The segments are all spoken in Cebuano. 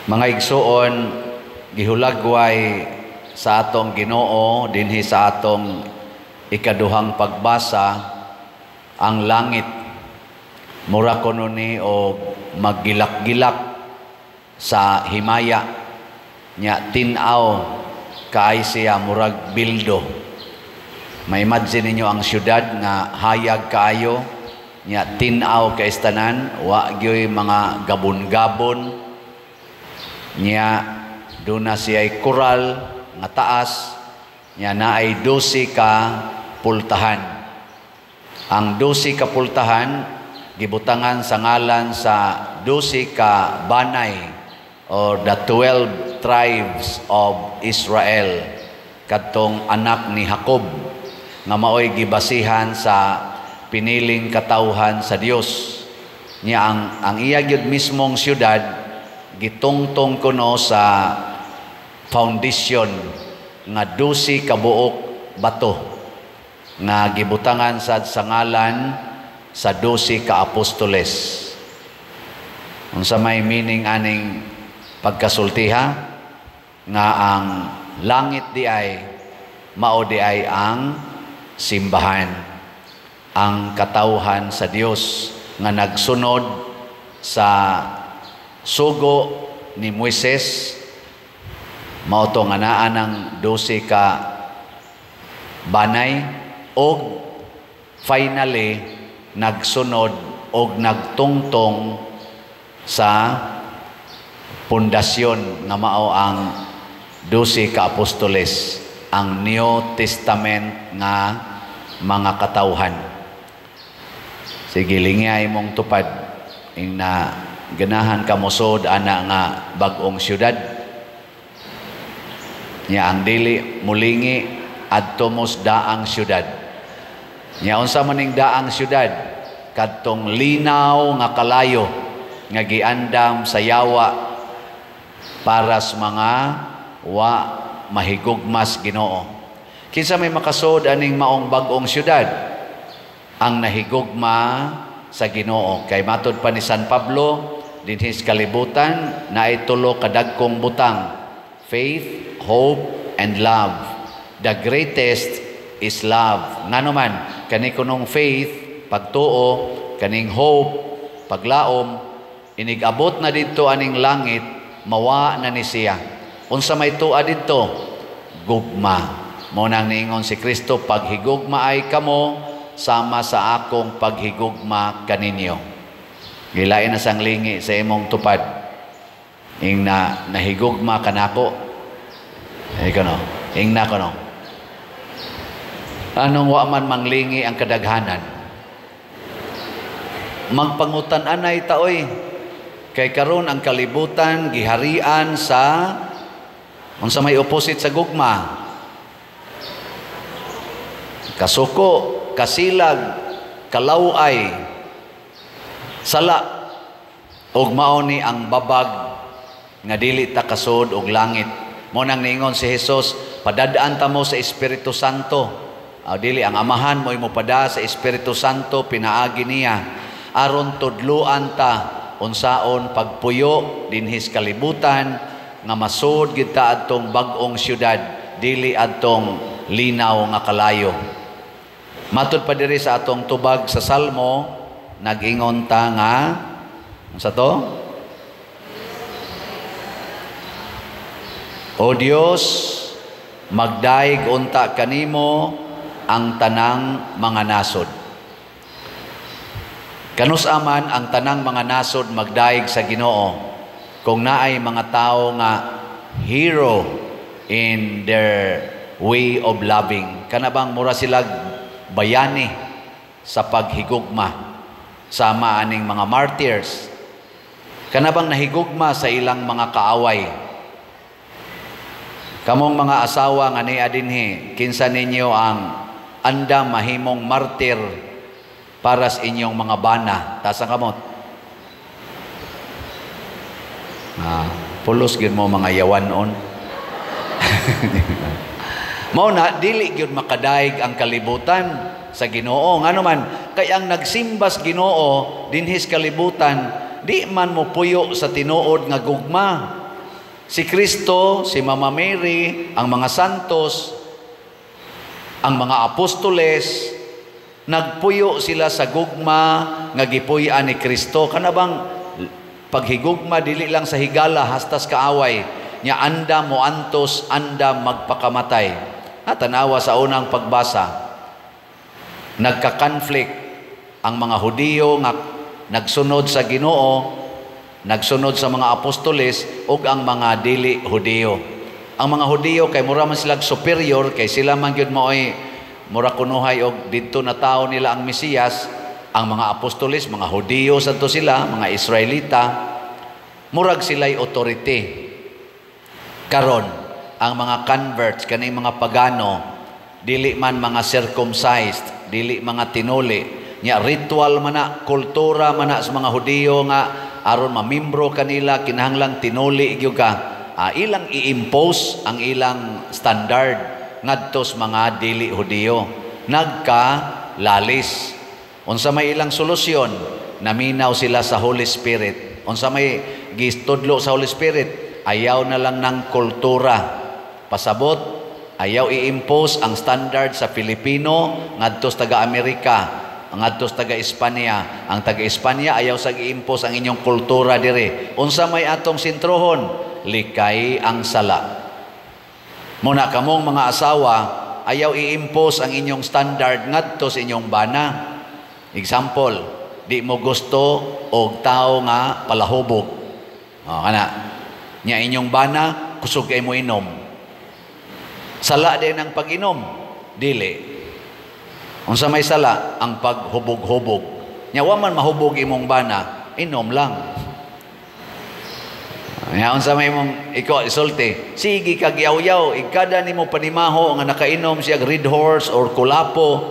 Mga igsuon, gihulagway sa atong Ginoo dinhi sa atong ikaduhang pagbasa ang langit. Mura kuno ni og maggilak-gilak sa himaya nya tin-aw kaay siya, murag bildo. Ma-imagine ninyo ang syudad nga hayag kaayo nya tin-aw kay tanan, wa gyoy mga gabon-gabon nya. Duna siya'y koral nga taas nya naay 12 ka pultahan. Ang 12 ka pultahan gibutangan sa ngalan sa 12 ka banay or the 12 tribes of Israel, kadtong anak ni Jacob nga maoy gibasihan sa piniling katawhan sa Dios. Nya ang iya gyud mismong syudad gitungtong kuno sa foundation nga 12 ka buok bato nga gibutangan sad sa ngalan sa 12 ka apostoles. Unsa may meaning aning pagkasultiha? Nga ang langit di ay mao di ay ang simbahan, ang katawhan sa Dios nga nagsunod sa sugo ni Moises. Mao to nga naa ng 12 ka banay og finally nagsunod og nagtungtong sa pundasyon nga mao ang 12 ka apostoles, ang New Testament nga mga katawhan. Sige, lingya imong tupad ing na ganahan ka mosod ana nga bag-ong syudad. Nya ang dili mulingi, adto mos daang syudad. Nya unsa man ning daang syudad? Kadtong linaw nga kalayo nga giandam sa yawa para sa mga wa mahigugmas Ginoo. Kinsa may makasod aning maong bag-ong syudad? Ang nahigugma sa Ginoo. Kay matud pa ni San Pablo, dinhi sa kalibutan naay tulo ka dagkong butang: faith, hope, and love. The greatest is love. Ngano man, kani kunong faith, pagtuo, kaning hope, paglaom, inig-abot na didto aning langit, mawa na ni siya. Unsa may tua didto? Gugma. Mao nang niingon si Kristo, "Paghigugma ay kamo sama sa akong paghigugma kaninyo." Gilain na sang lingi sa imong tupad. Ing na nahigugma kanako. Ikaw no, ing na ko no. Anong wa man manglingi ang kadaghanan? Magpangutan anay taoy. Kay karon ang kalibutan giharian sa unsa may opposite sa gugma? Kasuko, kasilag, kalaway, sala. Og mao ni ang babag nga dili ta kasud og langit. Mao nang niingon si Jesus, "Padadaan ta mo sa Espiritu Santo." Aw, dili ang Amahan mo pada sa Espiritu Santo pinaagi niya aron tudluan ta unsaon pagpuyo dinhi sa kalibutan nga masud gid ta adtong bag-ong syudad, dili adtong linaw nga kalayo. Matud pa diri sa atong tubag sa Salmo, nag-ingon ta nga unsa to? O Dios, magdaig unta kanimo ang tanang mga nasod. Kanus aman ang tanang mga nasod magdaig sa Ginoo kung naay mga tao nga hero in their way of loving? Kana bang mura sila bayani sa paghigugma, sama aning mga martyrs? Kana bang nahigugma sa ilang mga kaaway? Kamong mga asawa nga niya dinhi, kinsa ninyo ang anda mahimong martir para sa inyong mga bana? Taas ang kamot. Pulos gyud mo mga yawanon. Mao na dili gyud makadaig ang kalibutan sa Ginoo. Ngano man, kay ang nagsimbas Ginoo dinhi sa kalibutan di man mo puyo sa tinuod nga gugma. Si Kristo, si Mama Mary, ang mga santos, ang mga apostoles, nagpuyo sila sa gugma nga gipuy-an ni Kristo. Kana bang paghigugma dili lang sa higala hastas kaaway, nya anda mo antos, anda magpakamatay. Ha, tanawa sa unang pagbasa. Nagka-conflict ang mga Hudiyo nga nagsunod sa Ginoo, nagsunod sa mga apostoles, ug ang mga dili Hudiyo. Ang mga Hudiyo kay mura man sila superior, kay sila man gyud maoy mura kunuhay og didto na tao nila ang Mesiyas. Ang mga apostoles, mga Hudiyo sadto sila, mga Israelita, murag sila'y authority. Karon, ang mga converts, kaning mga pagano, dili man mga circumcised, dili mga tinuli, nya ritual man na, kultura man na sa mga Hudiyo nga aron mamimbro kanila kinahanglang tinuli gyud ka. Ilang i-impose ang ilang standard ngadto sa mga dili Hudiyo. Nagka-lalis. Unsa may ilang solusyon? Naminaw sila sa Holy Spirit. Unsa may gistudlo sa Holy Spirit? Ayaw na lang ng kultura. Pasabot, ayaw i-impose ang standard sa Filipino ngadto sa taga-Amerika, ngadto sa taga-Espanya. Ang taga-Espanya ayaw sa i-impose ang inyong kultura dire. Unsa may atong sintrohon? Likay ang sala. Muna kamong mga asawa, ayaw i-impose ang inyong standard ngadto sa inyong bana. Example, di mo gusto og tao nga palahubog. O, kana. Nya inyong bana, kusog kay mo inom. Sala din ang pag-inom. Dili. Unsa may sala? Ang paghubog-hubog. Nya wa man mahubog imong bana, inom lang. Nya unsa may imong ikaw isulti, sige kag yaw-yaw, ikada nimo panimaho nga nakainom siya Red Horse or Kulapo.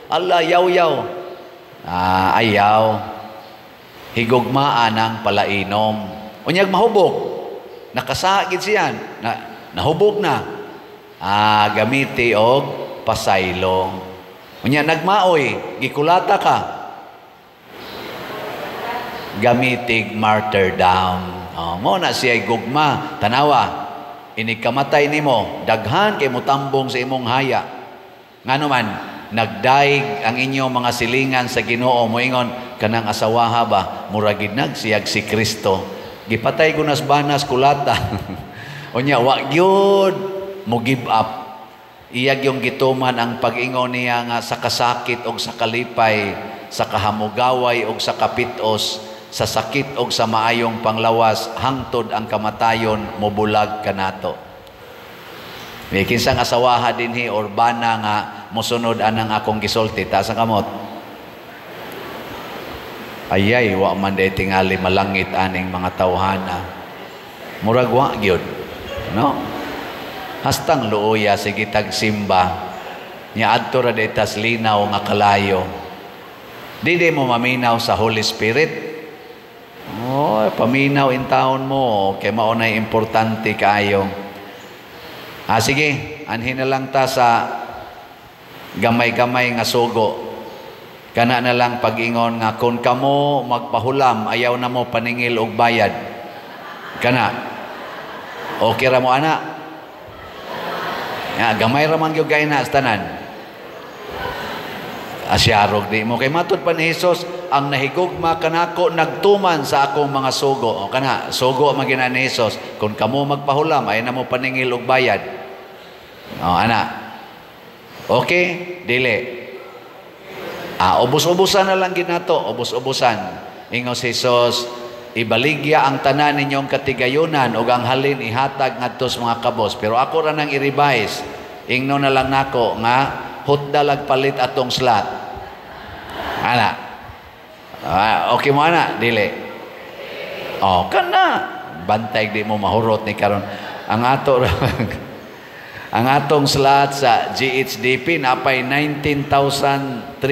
Allah, yaw-yaw. Ayaw. Higugmaan ang palainom. Unyag mahubog. Nakasagid siya. Nahubog na. Gamiti og pasaylo. Unya nagmaoy, gikulata ka. Gamitig martyrdom. Oh, mo na siya gugma. Tanawa, inikamatay nimo, daghan kay mutambong sa imong haya. Ngano man, nagdaig ang inyong mga silingan sa Ginoo, moingon kanang asawaha ba, mura gid nagsiyag si Kristo. Gipatay ko nas banas kulata. Unya wa gyud mo give up. Iyag yung gituman ang pag-ingon niya nga sa kasakit og sa kalipay, sa kahamugaway og sa kapitos, sa sakit og sa maayong panglawas, hangtod ang kamatayon mobulag kanato. May kinsang asawaha dinhi or bana nga mosunod anang akong gisulti, taas ang kamot. Ayay, wa man day tingali malangit aning mga tawhana. Murag wa gyud, no? Hastang luoya sige tagsimba nya adto ra day tas linaw nga kalayo. Di mo maminaw sa Holy Spirit. Oh, paminaw in taon mo kay mao nay importante kaayo. Sige, anhin na lang ta sa gamay-gamay nga sugo. Kana na lang pag-ingon nga kung kamo magpahulam, ayaw na mo paningil og bayad. Kana. Okay ra mo ana? Ya, gamay ra man gyud kay na sa tanan. Asyarog di mo kay matud pa ni Hesus, ang nahigugma kanako nagtuman sa akong mga sugo. O kana, sugo man gyud ni Hesus. Kung kamo magpahulam, ayaw na mo paningil og bayad. O ana. Okay, dili. Ubos-ubusan na lang ginato, ubos-ubusan. Ingon si Hesus, ibaligya ang tanan ninyong katigayunan ug ang halin ihatag ngadto sa mga kabos. Pero ako ra nang i-revise. Ingno na lang nako nga hutda lag palit atong slot. Ana. Okay mo ana, dili. Oh, kana bantay di mo mahurot ni karon. Ang ato ang atong slot sa GHDP napay 19,300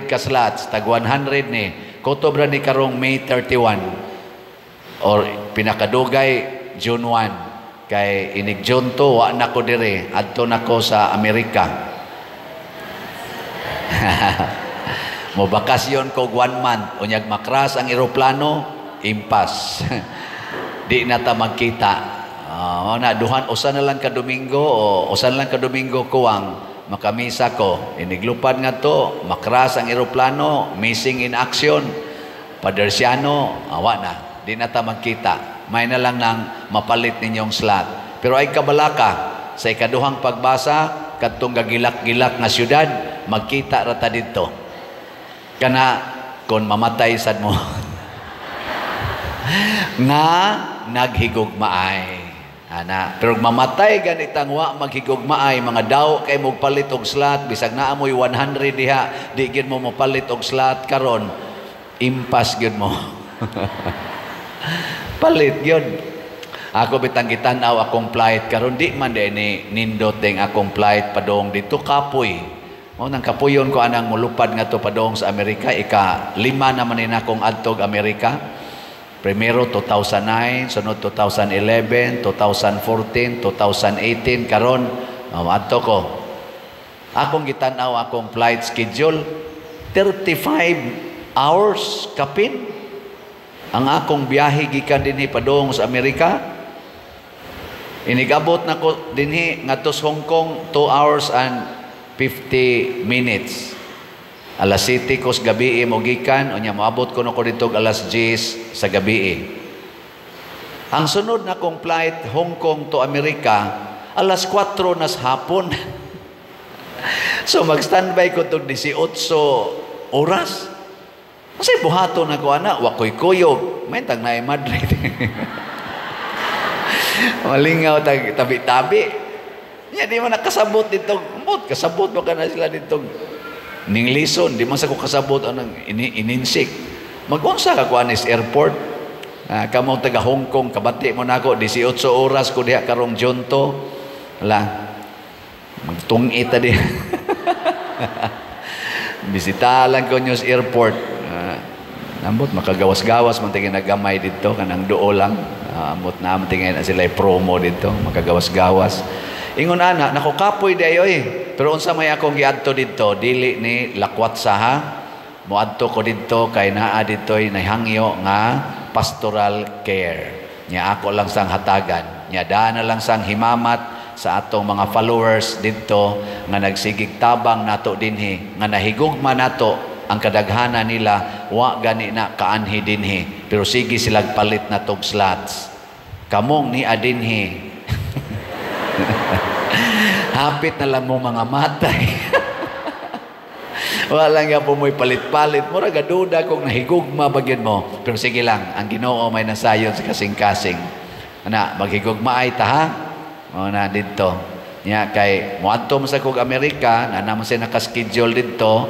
ka slots, tag 100 ni. Kutob ra ni karong May 31 or pinakadugay June 1 kay inig June 2 wa na ko dire, adto na ko sa Amerika. Mo bakasyon ko 1 month, unyag makras ang eroplano, impas. Di na ta magkita. Oh, na duhan usa na lang ka Domingo o usa na lang ka Domingo kuwang makamisa ko. Iniglupad nga to, makras ang eroplano, missing in action. Padersiano, awa na. Di na ta magkita. May na lang nang mapalit ninyong slot. Pero ay kabalaka, sa ikaduhang pagbasa, kadtong gagilak-gilak nga syudad, magkita ra ta didto. Kana kon mamatay sad mo nga naghigugmaay. Ana, pero mamatay ganitang wa maghigugmaay, mga daw kay mo palit og slot, bisag naa moy 100 diha, di gyud mo mopalit og slot karon, impas gyud mo. Palit gyud. Ako bitang gitan-aw akong flight karon, di man di ni nindot ding akong flight padong dito, kapoy. Mao nang kapuyon ko anang mulupad nga to padong sa Amerika, ika lima naman ni akong adtog Amerika. Primero 2009, sunod 2011, 2014, 2018, karon adto ko. Akong gitan-aw akong flight schedule, 35 hours kapin ang akong biyahe gikan dinhi padung sa Amerika. Inigabot na ko dinhi ngadto sa Hong Kong, 2 hours and 50 minutes. Alas 7 ko sa gabi mo gikan, unya moabot ko no ko dito alas 10 sa gabi. Ang sunod na kong flight Hong Kong to Amerika, alas 4 na sa hapon. So mag-standby ko tog 18 oras. Kasi buhaton na ko ana, wa ko'y kuyog. May tag naay Madrid. Malingaw tag tabi-tabi. Ya, di man nakasabot dito. Ambot, kasabot mo ka na sila dito. Ning lison, di man sa ko kasabot anang ininsik. Mag-unsa ka kuan is airport. Kamo taga Hong Kong, kabati mo nako 18 oras ko diha karong June 2. Wala. Magtungit ta diha. Bisita lang ko nyo sa airport. Ambot makagawas-gawas man tingin nagamay dito kanang duo lang. Ambot na man tingin na sila promo dito, makagawas-gawas. Ingon ana, nako kapoy di ayoy. Pero unsa may akong giadto didto, dili ni lakwat sa ha. Moadto ko didto kay naa didtoy nahangyo nga pastoral care. Nya ako lang sang hatagan. Nya dana lang sang himamat sa atong mga followers didto nga nagsigig tabang nato dinhi, nga nahigugma nato ang kadaghanan nila, wa gani na kaanhi dinhi, pero sige silag palit na tog slots. Kamong ni adinhi. Hapit na lang mo mga matay. Wala nga po mo'y palit-palit. Mura gaduda kung nahigugma bagyan mo. Pero sige lang, ang Ginoo may nasayon sa kasing-kasing. Ana, maghigugma ay ta ha? O na dito. Nya kay moadto mo sa kog Amerika, na naman siya nakaschedule dito.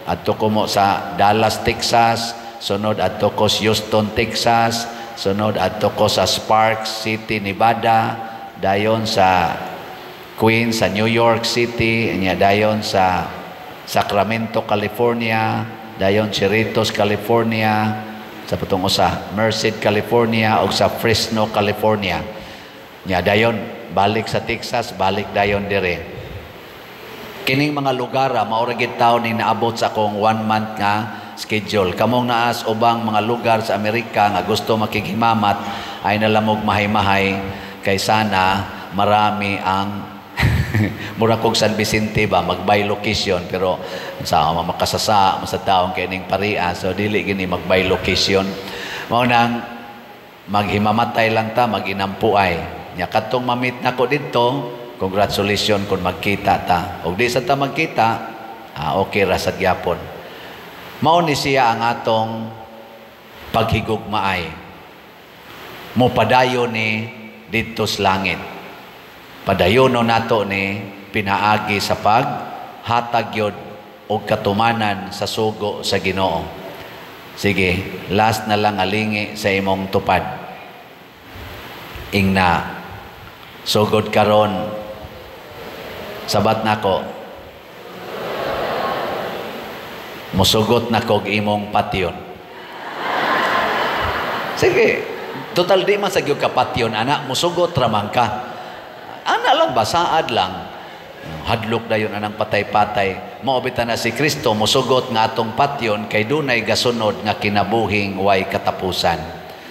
Adto ko mo sa Dallas, Texas. Sunod adto ko sa Houston, Texas. Sunod adto ko sa Sparks City, Nevada. Dayon sa Queens, sa New York City, nya dayon sa Sacramento, California, dayon Cerritos, California, sa patong usa, Merced, California, ug sa Fresno, California. Nya dayon balik sa Texas, balik dayon dire. Kining mga lugar, mao ra gid taon ni naabot sa akong 1 month nga schedule. Kamong naas ubang mga lugar sa Amerika nga gusto makighimamat, ay nalamog mahay-mahay kay sana marami ang mura kog San Vicente ba mag-by location, pero sa makasasa sa taong kay ning paria, so dili gini mag-by location. Mao nang maghimamatay lang ta, maginampuay. Nya kadtong ma-meet nako didto, congratulations kung magkita ta. Og di sa ta magkita, okay ra sad gyapon. Mao ni siya ang atong paghigugmaay. Mopadayon ni didto sa langit. Padayono nato ni pinaagi sa paghatag yod og katumanan sa sugo sa Ginoo. Sige, last na lang alingi sa imong tupad. Ingna, sugod karon, sabat nako, musugot na kog imong patyon. Sige, total di man sa gyud ka patyon, anak, musugot ramang ka. Ana lang ba, saad lang. Hadlok dayon anang patay-patay. Maobita na si Kristo musugot nga atong patyon kay dunay gasunod nga kinabuhing way katapusan.